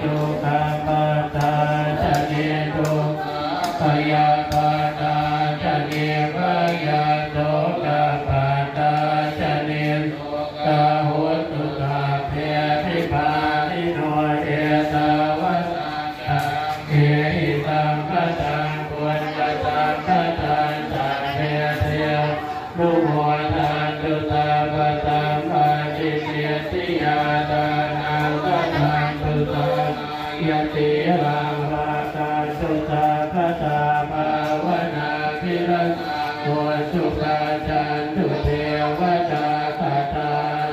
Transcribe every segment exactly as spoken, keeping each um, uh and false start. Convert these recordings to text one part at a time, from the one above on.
Dukkhapattā ca niddukkhā, bhayappattā ca nibbhayā, sokappattā ca nissokā, hontu sabbepi pāṇino. Ettāvatā ca amhehi sambhataṃ puññasampadaṃ, sabbe devā numodantu sabbasampattisiddhiyā. Dānaṃ dadantu saddhāya, sīlaṃ rakkhantu sabbadā, bhāvanābhiratā hontu, gacchantu devatāgatā.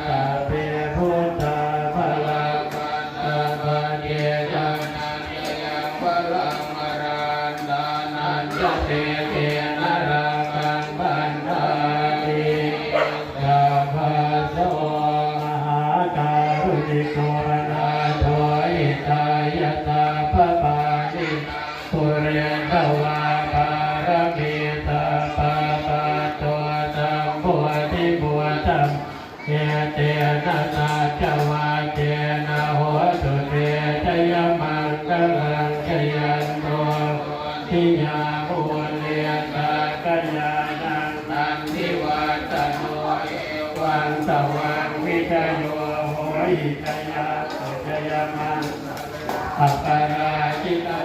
Sabbe buddhā balappattā, paccekānañca yaṃ balaṃ, arahantānañca tejena, rakkhaṃ bandhāmi sabbaso. Mahākāruṇiko nātho, hitāya sabbapāṇinaṃ, pūretvā pāramī sabbā, patto sambodhimuttamaṃ, etena saccavajjena, hotu te jayamaṅgalaṃ. Jayanto bodhiyā mūle, sakyānaṃ nandivaḍḍhano, evaṃ tvaṃ vijayo hohi, jayassu jayamaṅgale, aparājita